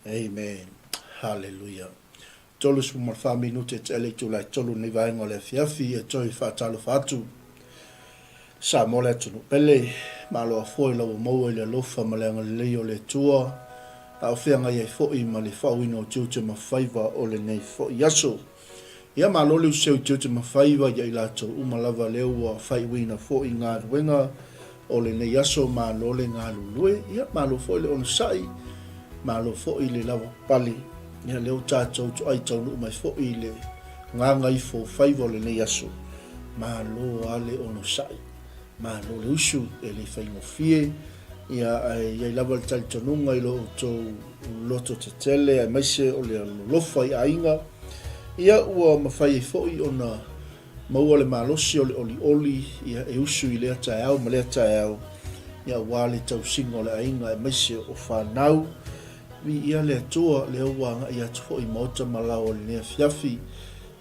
Amen. Hallelujah. 34 minute te ele itula e tolu nei vaenga o le afiafi e toi whaatalofa atu. Sa mo le atunu pele, malo a foi lau maua i le alofa ma le agalelei o le Atua, a o feagai ai foi ma le faauina o tiute ma faiva o lenei foi aso. Ia malo le useu i tiute ma faiva ia i latou uma lava lea ua faaiuina foi galuega o lenei aso, malo le galulue, ia malo foi le onosai, malo foi le lavapapale, ia lea ua tatou toai taunuu mai foi i le gagaifo o faiva o lenei aso, malo lava le onosai, malo le usu, e le faigofie. Ia, ae i ai lava le talitonuga i lo outou loto tetele aemaise o le alolofa i aiga, ia ua mafai ai foi ona maua le malosi o le olioli ia e usu i lea taeao ma lea taeao, ia aua le tausiga o le aiga aemaise o fanau. Viia le Atua, lea ua agai atu foi i maota ma laoa i lenei afiafi,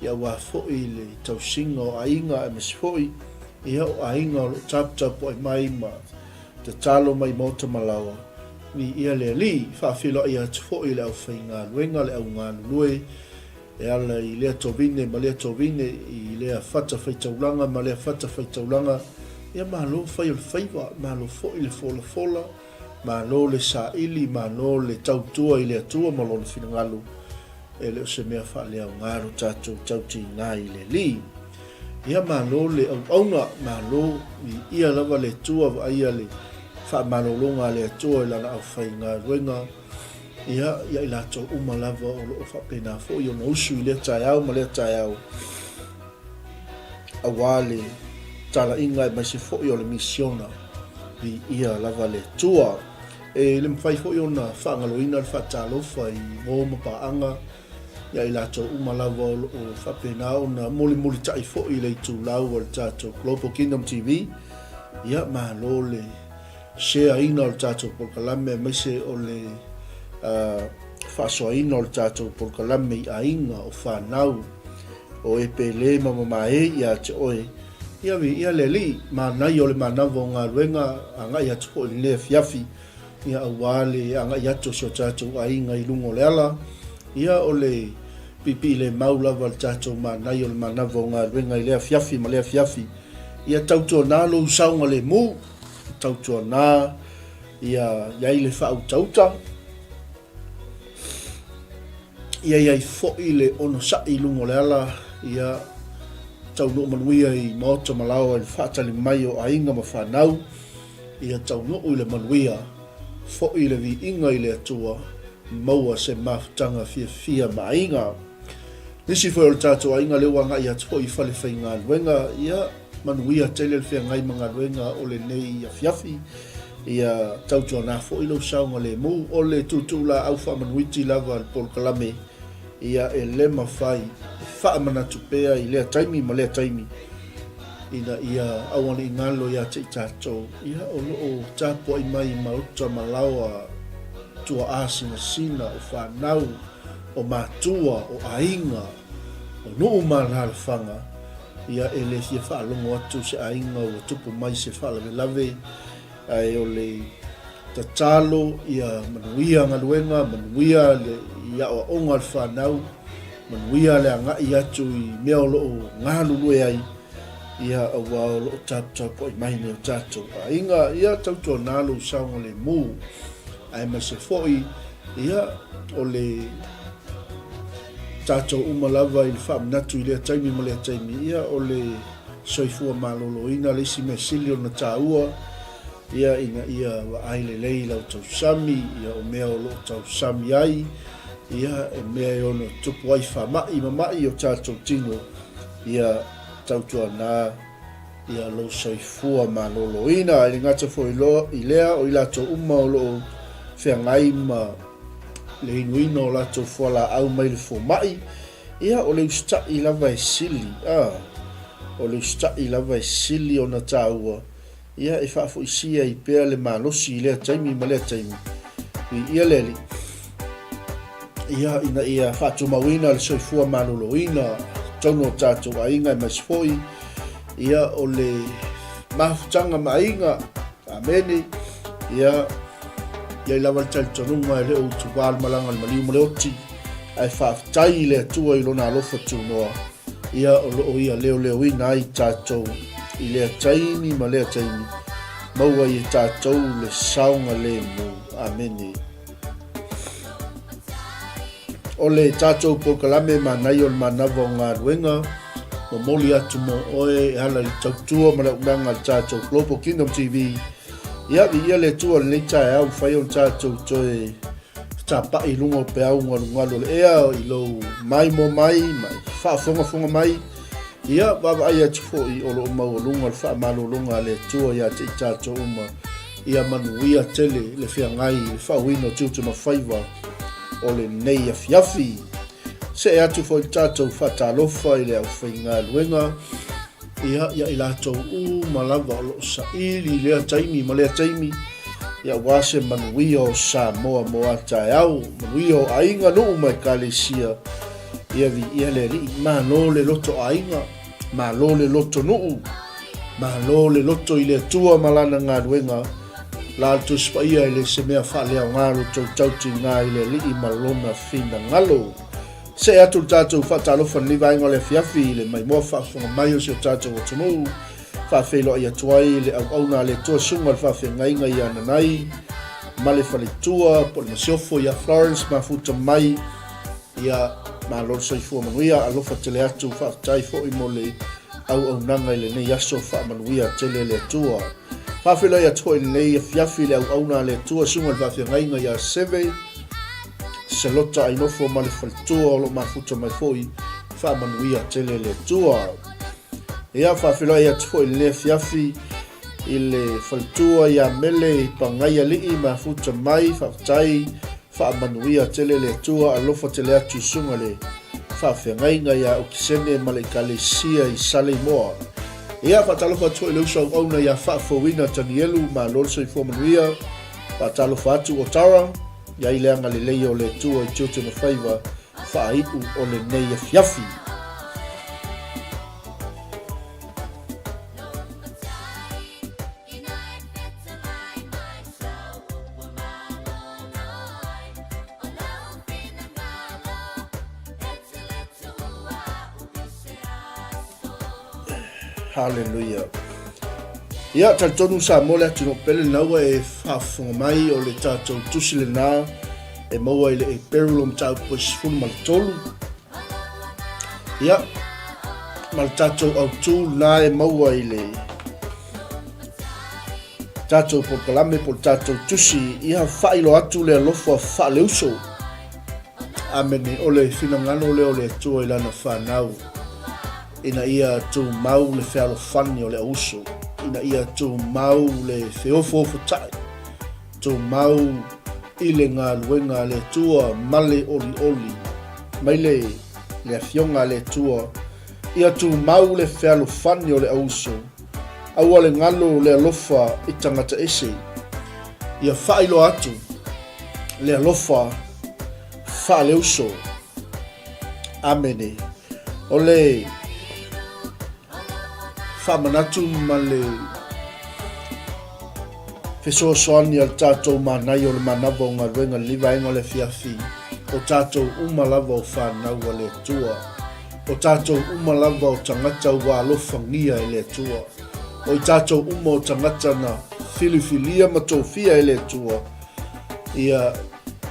ia aua foi le tausiga o aiga aemaise foi ia o aiga o lo o taputapuai mai ma tatalo mai i maota ma laoa. Viia le Alii, faafeiloai atu foi i le aufaigaluega, le au galulue e ala i lea tovine ma lea tovine, i lea fatafaitaulaga ma lea fatafaitaulaga, ia malo fai o le faiva, malo foi le folafola, Malo le saili, malo le tautua i le Atua ma Lona finagalo, e le o se mea faaleaoga lo tatou tautiga i le Alii. Ia malo le auauna, malo, viia lava le Atua, vaaia le faamalologa a le Atua i Lana aufaigaluega, ia, ia i latou uma lava o lo o faapena foi ona usu i lea taeao ma lea taeao, aua le talaiga aemaise foi o le misiona. Viia lava le Atua. E le mafai foi ona faagaloina le faatalofa i uo ma paaga ia i latou uma lava o lo o faapena ona mulimulitai foi i le itulau o le tatou Global Kingdom TV. Ia malo le share ina o le tatou polokalame aemaise o le faasoaina o le tatou polokalame i aiga, o fanau, o e pele ma mamae ia te oe. Ia viia le Alii, manaia o le manava o galuega, agai atu foi i lenei afiafi, ia aua le agai atu o si o tatou aiga i luga o le ala, ia o le piipii le mau lava le tatou manaia o le manava o galuega i lea afiafi ma lea afiafi. Ia tautuana lou saogalemu, tautuana ia i ai le faautauta, Ia i ai foi le onosai i luga o le ala, ia taunuu manuia i maota ma laoa i le faatali mai o aiga ma fanau, ia taunuu i le manuia, foi le viiga i le Atua, maua se mafutaga fiafia ma aiga. Nisi foi o le tatou aiga lea ua agai atu foi i fale faigaluega, ia manuia tele le feagai ma galuega o lenei afiafi. Ia tautuana foi lou saogalemu. O le tuutuulaau faamanuiti lava a le polokalame, ia e le mafai e faamanatu pea i lea taimi ma lea taimi ina ia aua ne i galo ia te i tatou, ia o lo o tapuai mai maota ma laoa tuaa sinasina, o fanau, o matua, o aiga, o nuu ma alaalafaga, ia e le fia faalogo atu se aiga ua tupu mai se faalavelave, ae o le tatalo ia manuia galuega, manuia le i aoaoga a le fanau, manuia le agai atu i mea o lo o galulue ai, ia aua o lo o taputapuai mai nei o tatou aiga, ia tautuana lou saogalemu, aemaise foi ia o le tatou uma lava i le faamanatu i lea taimi ma lea taimi, ia o le soifua maloloina le isi mea sili ona taua, ia ina ia vaai lelei i lau tausami, ia o mea o lo o tausami ai, ia e mea e ono tupu ai faamai ma mai o tatou tino, ia tautuana ia lou soifua maloloina. E le gata foi i lea, o i latou uma o lo o feagai ma le inuina o latou fualaau mai le fomai, ia o le usitai lava e sili, a, o le usitai lava e sili ona taua, ia e faafoisia ai pea le malosi i lea taimi ma lea taimi. Viia le Alii, ia ina ia faatumauina le soifua maloloina i totonu o tatou aiga aemaise foi ia o le mafutaga ma aiga. Amene. Ia, i ai lava le talitonuga e le o utuvā le malaga a le maliu ma le oti, ae faafetai i le Atua i Lona alofa tunoa, ia o lo o Ia leoleoina ai tatou i lea taimi ma lea taimi, maua ai e tatou le saogalemu. Amene. O le tatou polokalame manaia o le manava o galuega, momoli atu mo oe e ala i le tautua ma le auaunaga a le tatou Global Kingdom TV. Ia, viia le Atua i lenei taeao, mafai ona tatou toe tapai i luga o peau galugalu o le ea i lou maimoa mai ma i faafogafoga mai. Ia, vaavaai atu foi o lo o maualuga le faamalologa a le Atua ia te i tatou uma. Ia manuia tele le feagai i le faauina o tiute ma faiva o lenei afiafi. See atu foi le tatou faatalofa i le aufaigaluega, ia, ia i latou uma lava o lo o saili i lea taimi ma lea taimi, ia aua se manuia o Samoa mo a taeao, manuia o aiga, nuu ma ekalesia, ia viia le Alii. Malo le loto aiga, malo le loto nuu, malo le loto i le Atua ma Lana galuega, la le Tusi Paia e le se mea faaleaoga lo tou tautiga i le Alii ma Lona finagalo. See atu le tatou faatalofa i lenei vaega o le afiafi i le maimoa faafofoga mai o si o tatou atunuu, faafeiloai atu ai le auauna a le Atua Susuga i le Faafeagaiga ia Nanai ma le faletua po o le masiofo ia Florence Mafuta mai. Ia, malo le soifua manuia, alofa tele atu, faafetai foi mo le auaunaga i lenei aso, faamanuia tele le Atua. Faafeiloai atu foi i lenei afiafi i le auauna a le Atua, Susuga i le Faafeagaiga ia Seve, Selota Ainofo ma le faletua o lo o mafuta mai foi, faamanuia tele le Atua. Ia, faafeiloai atu foi i lenei afiafi i le faletua ia Mele i Pagaialii, mafuta mai, faafetai, faamanuia tele le Atua, alofa tele atu i susuga le faafeagaiga ia Okisene ma le Ekalesia i Saleimoa. Ia, faatalofa atu foi i le uso auauna ia Faafouina Tanielu, malo le soifua manuia, faatalofa atu o Tara, i ai le agalelei o le Atua i tiute ma faiva faaiu o lenei afiafi. Hallelujah. Ia, talitonu Samoa le atunuu pele lena ua e faafofoga mai o le tatou tusi lena e maua i le Eperu lo mataupu e 13. Ia, ma le tatou autu lena e maua i le tatou polokalame po o le tatou tusi, ia faailoa atu le alofa faaleuso. Amene. O le finagalo lea o le Atua i Lana fanau, ina ia tumau le fealofani o le auuso, ina ia tumau le feofoofotai, tumau i le galuega a le Atua ma le olioli mai le, le Afioga a le Atua, ia tumau le fealofani o le auuso, aua le galo le alofa i tagata ese, ia faailoa atu le alofa faaleuso. Amene. O le faamanatu ma le fesoasoani a le tatou manaia o le manava o galuega lenei vaega o le afiafi, o tatou uma lava o fanau a le Atua. O tatou uma lava o tagata ua alofagia e le Atua. O i tatou uma o tagata na filifilia ma tofia e le Atua, ia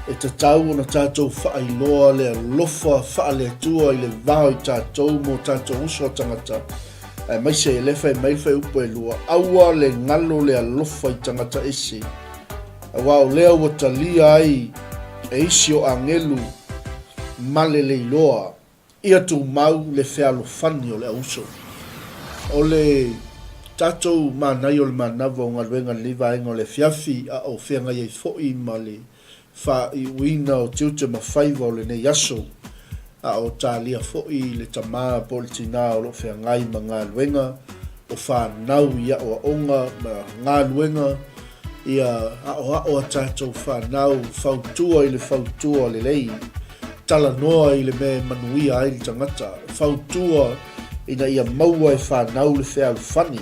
e tatau ona tatou faailoa le alofa faale-Atua i le va o i tatou ma o tatou uso a tagata, aemaise lea fai mai le fuaiupu e lua, aua le galo le alofa i tagata ese, aua o lea ua talia ai e isi o agelu ma le leiloa. Ia tumau le fealofani o le auso. O le tatou manaia o le manava o galuega i lenei vaega o le afiafi, a o feagai ai foi ma le faaiuina o tiute ma faiva o lenei aso, a o talia foi le tama po o le tina o lo o feagai ma galuega o fanau i aoaoga ma galuega, ia aoao a tatou fanau, fautua i le fautua lelei, talanoa i le mea e manuia ai le tagata, fautua ina ia maua e fanau le fealofani.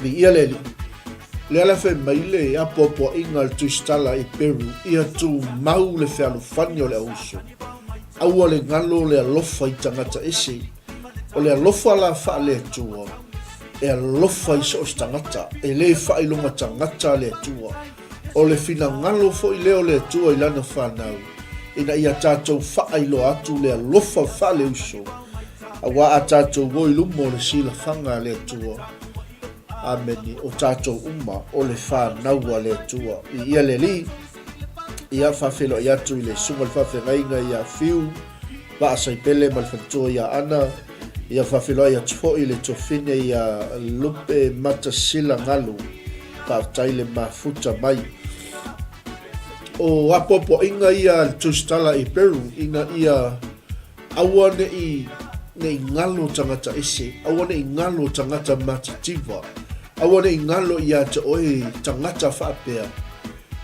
Viia le Alii. Lea la fai mai le apoapoaiga a le Tusitala i Peru, ia tumau le fealofani o le auuso. Aua le galo le alofa i tagata ese. O le alofa la faale-Atua, e alofa i so o se tagata, e le faailoga tagata le Atua. O le finagalo foi lea o le Atua i Lana fanau, ina ia tatou faailoa atu le alofa faaleuso, aua a tatou o i luma o le silafaga a le Atua, amene, o tatou uma o le fanau a le Atua. Viia le Alii, ia faafeiloai atu i le Susuga i le Faafeagaiga ia Fiu Vaasaipele ma le faletua ia Ana, Ia faafeiloai atu foi i le tuafine ia Lupe Matasila Galu. Faafetai le mafuta mai. O apoapoaiga ia a le Tusitala i Peru ina ia aua ne i galo tagata ese, aua ne i galo tagata matitiva, aua ne i galo ia te oe tagata faapea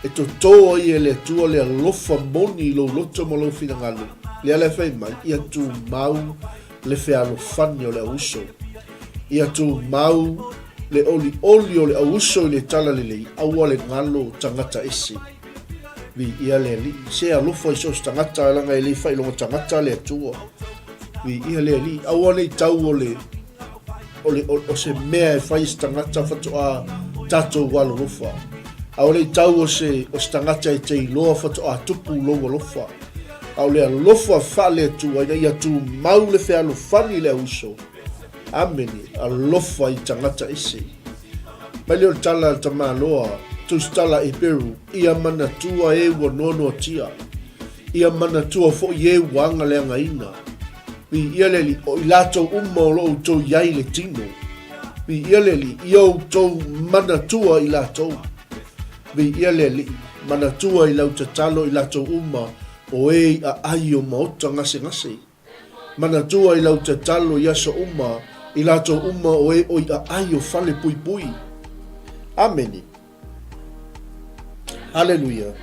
e totō ai e le Atua le alofa moni i lou loto ma lou finagalo, lea la e fai mai, ia tumau le fealofani o le auuso. Ia tumau le olioli o le auuso i le talalelei, aua le galo tagata ese. Viia le Alii. Se alofa i so o se tagata, leaga e le faailoga tagata le Atua. Viia le Alii. Aua ne i tau o le, o le, o, o se mea e fai e se tagata faatoa tatou alolofa. Aua ne i tau o se, o se tagata e te iloa faatoa tupu lou alofa. A o le alofa faale-Atua ina ia tumau le fealofani i le auuso. Amene. Alofa i tagata ese. Mai lea o le tala a le tamaloa, Tusitala Eperu, ia manatua e ua noanoatia. Ia manatua foi e ua agaleagaina. Viia le Alii, o i latou uma o lo outou i ai i le tino. Viia le Alii, ia outou manatua i latou. Viia le Alii, manatua i lau tatalo i latou uma o e i aai o maota gasegase. Manatua i lau tatalo i aso uma i latou uma o e o i aai o fale puipui. Amene. Haleluia.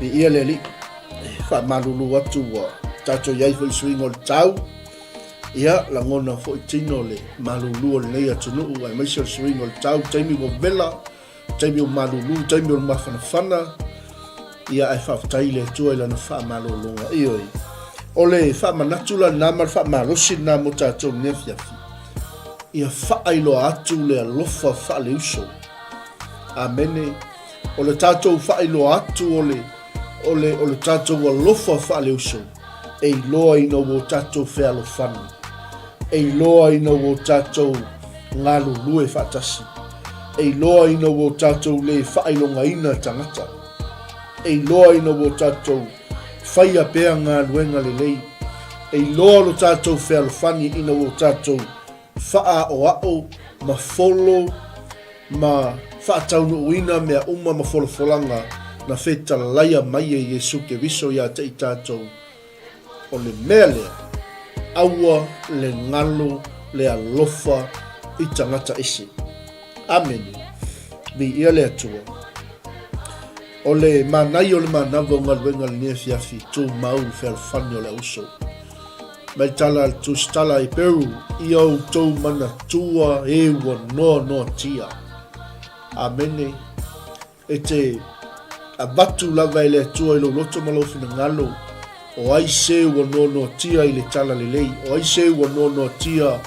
Viia le Alii, e faamalulu atu ua tatou i ai foi i suiga o le tau. Ia, lagona foi tino le malulu o lenei atunuu aemaise o le suiga o le tau, taimi ua vela, taimi o malulu, taimi o le mafanafana. Ia, ae faafetai i le Atua i lana faamalologa. Ioe. O le faamanatu la lena ma le faamalosi lena mo tatou i lenei afiafi. Ia faailoa atu le alofa faaleuso. Amene. O le tatou faailoa atu o le, o le, o le tatou alofa faaleuso, e iloa ina ua o tatou fealofani. E iloa ina ua o tatou galulue faatasi. E iloa ina ua o tatou le faailogaina tagata. E iloa ina ua o tatou faia pea galuega lelei. E iloa lo tatou fealofani ina ua o tatou faaaoao ma folo ma faataunuuina mea uma ma folafolaga na fetalaia mai e Iesu Keriso ia te i tatou. O le mea lea, aua le galo le alofa i tagata ese. Amene. Viia le Atua. O le manaia o le manava o galuega lenei afiafi, tumau le fealofani o le auso. Mai le tala a le Tusitala i Peru, Ia outou manatua e ua noanoatia. Amene. E te avatu lava e le Atua i lou loto ma lou finagalo, o ai se ua noanoatia i le tala lelei, o ai se ua noanoatia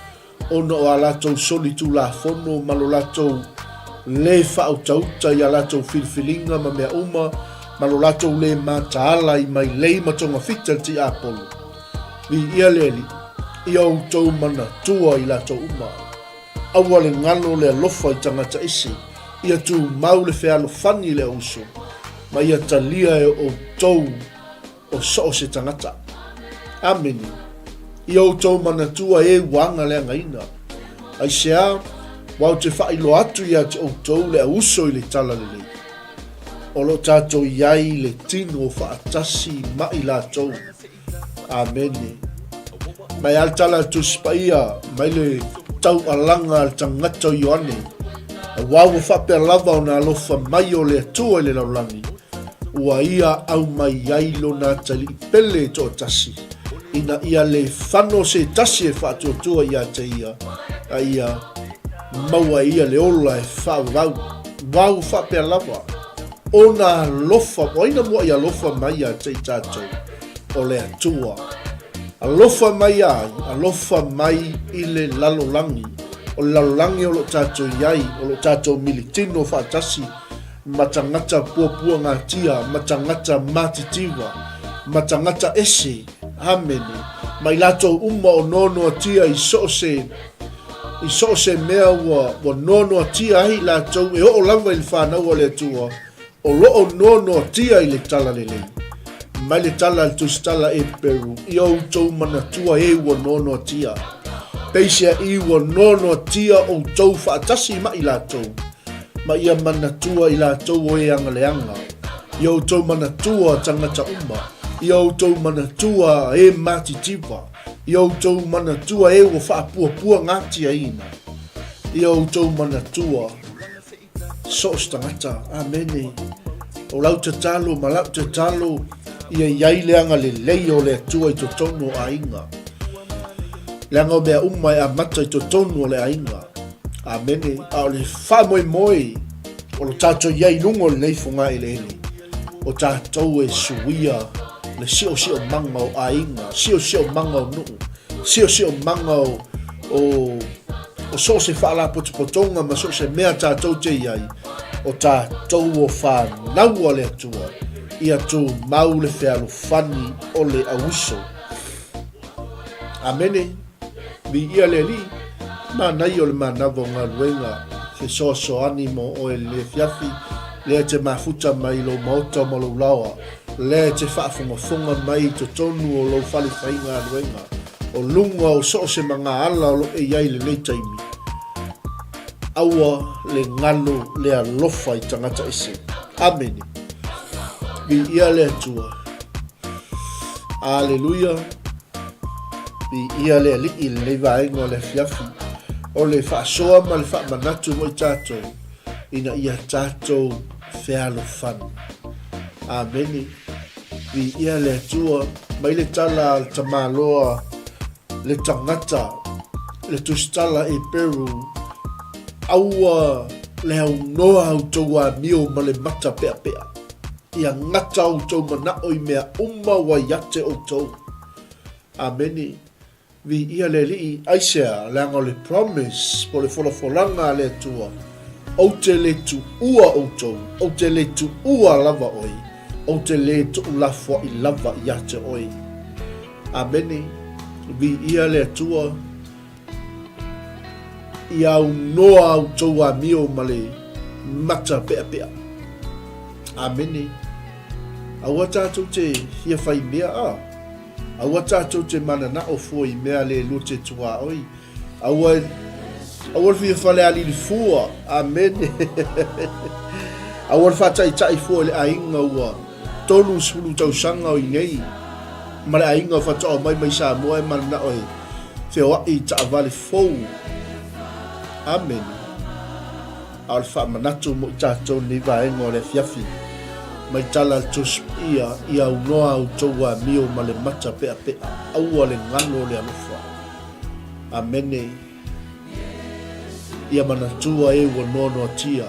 ona o a latou solitulafono ma lo latou lē faautauta i a latou filifiliga ma mea uma, ma lo latou lē mataala i mailei ma togafita le tiapolo. Viia le Alii, ia outou manatua i latou uma. Aua le galo le alofa i tagata ese, ia tumau le fealofani i le auuso, ma ia talia e outou o so o se tagata. Amene. Ia outou manatua e ua agaleagaina. Aisea, ua ou te faailoa atu ia te outou le auuso i le talalelei. O lo o tatou i ai i le tino faatasi ma i latou. Amene. Mai a le tala a le Tusi Paia, mai le taualaga a le tagata o Ioane, aua ua faapea lava ona alofa mai o le Atua i le lalolagi, ua ia aumai ai lona atalii pele e toatasi, ina ia le fano se tasi e faatuatua ia te ia, a ia maua e ia le ola e faavavau. Aua ua faapea lava ona alofa, o ai na muaʻi alofa mai ia te i tatou? O le Atua. Alofa mai ia ai? Alofa mai i le lalolagi. O le lalolagi o lo o tatou i ai, o lo o tatou militino faatasi ma tagata puapuagatia, ma tagata matitiva, ma tagata ese, amene, ma i latou uma o noanoatia i so o se. I so o se mea ua, ua noanoatia ai i latou e oo lava i le fanau a le Atua, o lo o noanoatia i le Talalelei. Mai le tala a le Tusitala Eperu, Ia outou manatua e ua noanoatia. Peiseai ua noanoatia outou faatasi ma i latou, ma ia manatua i latou o e agaleaga. Ia outou manatua tagata uma, ia outou manatua e matitiva, ia outou manatua e ua faapuapua gatiaina, ia outou manatua so o se tagata. Amene. O lau tatalo ma lau tatalo ia i ai le agalelei o le Atua i totonu o aiga. Leaga o mea uma e amata i totonu o le aiga. Amene. A o le faamoemoe o lo tatou i ai i luga o lenei fogaeleele, o tatou e suia le siosiomaga o aiga, siosiomaga o nuu, siosiomaga o, o, o so o se faalapotopotoga ma so o se mea tatou te i ai, o tatou o fanau a le Atua, ia tumau le fealofani o le auuso. Amene. Viia le Alii, manaia o le manava o galuega fesoasoani mo oe lenei afiafi, lea e te mafuta mai i lou maota ma lou laoa, lea e te faafogafoga mai i totonu o lou fale faigaluega, o luga o so o se magaala o lo o e i ai i lenei taimi. Aua le galo le alofa i tagata ese. Amene. Viia le Atua. Aleluia. Viia le Alii i lenei vaega o le afiafi. O le faasoa ma le faamanatu mo i tatou, ina ia tatou fealofani. Amene. Viia le Atua. Mai le tala a le tamaloa, le tagata, le tusitala e Peru, aua le aunoa outou amio ma le mata peapea. Ia gata outou manao i mea uma ua iate outou. Amene. Viia le Alii. Aisea? Leaga o le promise, po o le folafolaga a le Atua, Ou te le tuua outou, ou te le tuua lava oe, ou te le tuulafoai lava ia te oe. Amene. Viia le Atua. Ia aunoa outou amio ma le mata peapea. Amene. Aua tatou te fia fai mea, a. Aua tatou te mananao fua i mea le lua te tuaoi. Aua, aua le fia falealili fua. Amene. Aua le faataitai fua i le aiga ua 30 tausaga o i nei ma le aiga faatoa omai mai Samoa e mananao e feoai i taavale fou. Amene. A o le faamanatu mo i tatou lenei vaega o le afiafi, mai tala a le Tusi Paia, Ia aunoa outou amio ma le mata peapea, aua le galo o le alofa. Amene. Ia manatua e ua noanoatia.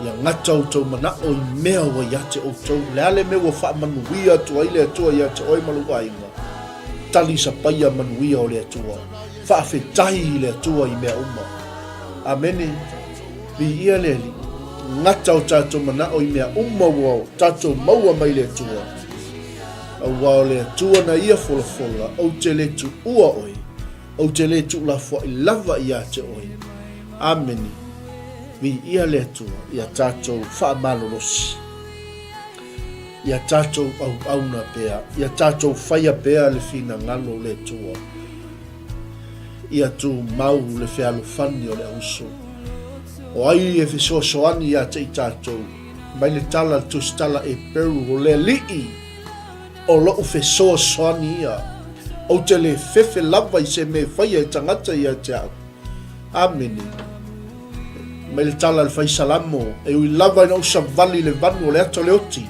Ia gata outou manao i mea ua ia te outou. O le a le mea ua faamanuia atu ai le Atua ia te oe ma lou aiga? Tali sapaia manuia o le Atua. Faafetai i le Atua i mea uma. Amene. Viia le Alii. Gata o tatou manao i mea uma ua tatou maua mai le Atua. Aua o le Atua na ia folafola, ou te le tuua oe. Ou te le tuulafoai lava ia te oe. Amene. Viia le Atua ia tatou faamalolosi. Ia tatou auauna pea, ia tatou faia pea le finagalo o le Atua. Ia tumau le fealofani o le auso. O ai e fesoasoani ia te i tatou, mai le tala le tusitala Eperu o le Alii. O loʻu fesoasoani ia. Ou te le fefe lava i se mea e faia e tagata ia te au. Amene. Mai le tala a le Faisalamo, e ui lava ina ou savali i le vanu o le ata o le oti,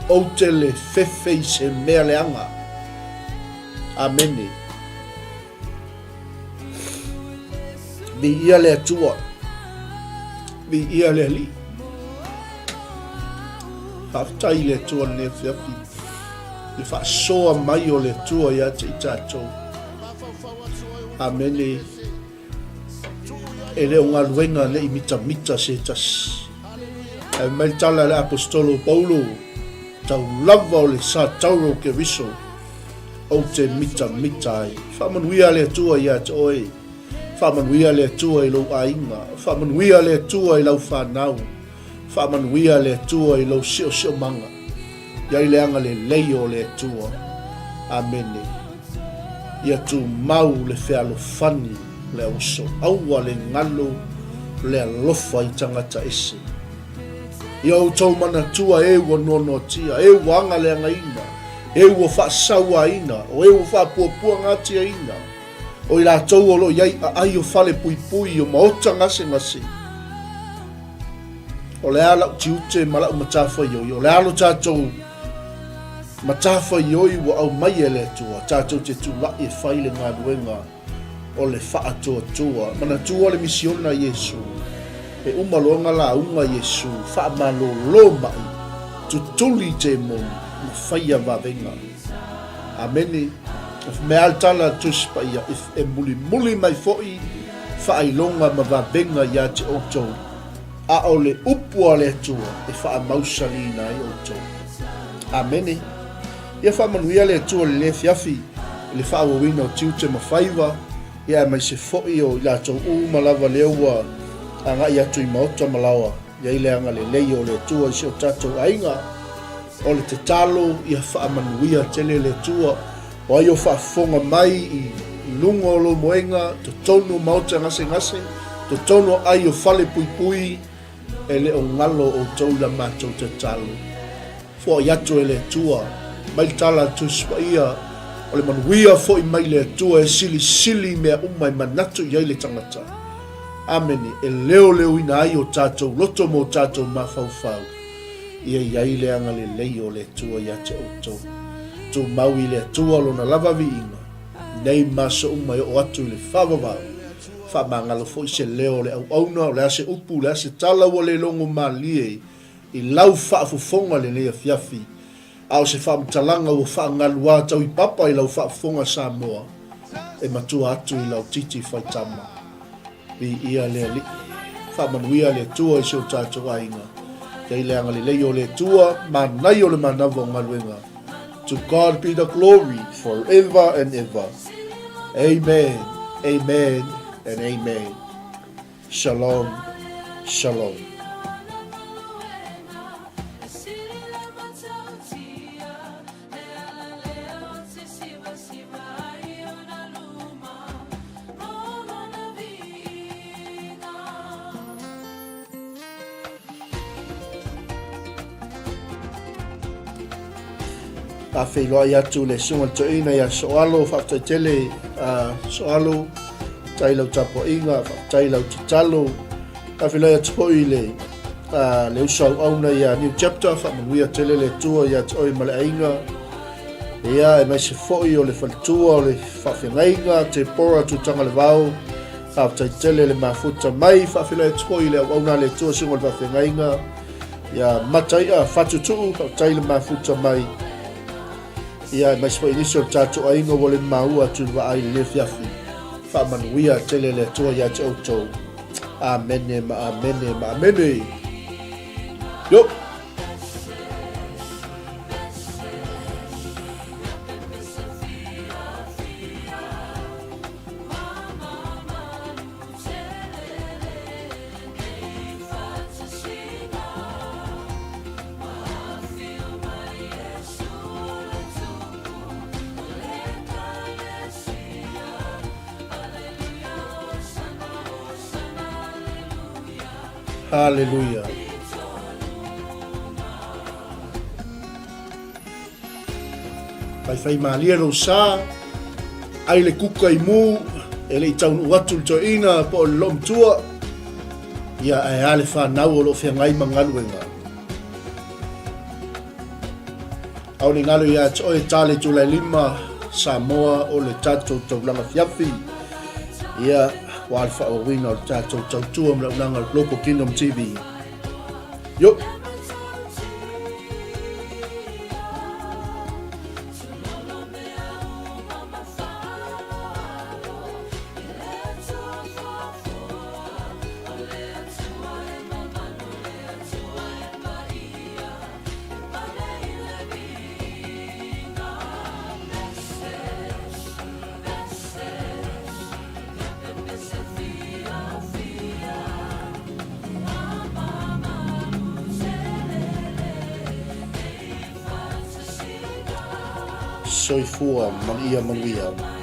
ou te le fefe i se mea leaga. Amene. Viia le Atua. Viia le Alii. Faafetai i le Atua lenei afiafi. Le faasoa mai o le Atua ia te i tatou. Amene. E le o galuega ne i mitamita se tasi. Ae mai le tala a le Aposetolo o Paulo, tau lava o le sa tauro o Keriso, ou te mitamita ai. Faamanuia le Atua ia te oe. Faamanuia le Atua i lou aiga. Faamanuia le Atua i lau fanau. Faamanuia le Atua i lou siosiomaga. Iai le agalelei o le Atua. Amene. Ia tumau le fealofani o le auso. Aua le galo le alofa i tagata ese. Ia outou manatua e ua noanoatia, e ua agaleagaina, e ua faasauaina, o e ua faapuapuagatiaina, o i latou o lo o i ai aai o fale puipui, o maota gasegase. O le a lau tiute ma lau matafaioi, o le a lo tatou matafaioi ua aumai e le Atua, tatou te tulai e fai le galuega o le faatoatoa. Manatua le misiona a Iesu, e uma loa ona lauga Iesu, faamalolo mai, tutuli temoni, ma faia vavega. Amene. Mea a le tala a le Tusi Paia, e mulimuli mai foi faailoga ma vavega ia te outou, a o le upu a le Atua e faamausaliina ai outou. Amene. Ia faamanuia le Atua i lenei afiafi i le faaauauina o tiute ma faiva, ia aemaise foi o i latou uma lava lea ua agai atu i maota ma laoa. I ai le agalelei o le Atua i si o tatou aiga. O le tatalo ia faamanuia tele le Atua. O ai o faafofoga mai i luga o lou moega, totonu o maota gasegase, totonu o ai o fale puipui, e le o galo outou i la matou tatalo. Foai atu e le Atua, mai le tala a le Tusi Paia, o le manuia foi mai le Atua e silisili i mea uma e manatu i ai le tagata. Amene, e leoleoina ai o tatou loto ma o tatou mafaufau. Ia i ai le agalelei o le Atua ia te outou. Tumau i le Atua Lona lava viiga, nei ma aso uma e oo atu i le faavavau. Faamagalo foi se leo o le auauna, o le a se upu, o le a se tala ua le logo malie i lau faafofoga lenei afiafi, a o se faamatalaga ua faagaluā tauipapa i lau faafofoga Samoa, e matua atu i lau titi faitama. Viia le Alii. Faamanuia le Atua i si o tatou aiga. Kei le agalelei o le Atua, manaia o le manava o galuega. To God be the glory forever and ever. Amen, amen and amen. Shalom, shalom. Faafeiloai atu le susuga i le toeaina ia Soalo, faafetai tele Soalo, faafetai i lau tapuaiga, faafetai i lau tatalo. Faafeiloai atu foi i le le uso auauna ia New Chapter, faamanuia tele le Atua ia te oe ma le aiga. Ia, aemaise foi o le faletua o le faafeagaiga, Tepora Tutagalevao, faafetai tele le mafuta mai. Faafeiloai atu foi i le auauna a le Atua susuga i le faafeagaiga ia Mataia Fatutuu, faafetai le mafuta mai. Ia, aemaise foi nisi o le tatou aiga ua le maua atu i le vaai i lenei afiafi. Faamanuia tele le Atua ia te outou. Amene ma amene ma amene. Yo! Haleluia. Faifai malie lou sa, ai le kuka i mu, e le i taunuu atu le toeaina po o le loomatua, ia ae a le fanau o lo o feagai ma galuega. Ao le galo ia te oe tale Julai 5, Samoa o le tatou taulaga fiafi. Ia, ua le faaauauina o le tatou tautua ma le auaunaga Local Kingdom TV. Yo! Soifua ma ia manuia.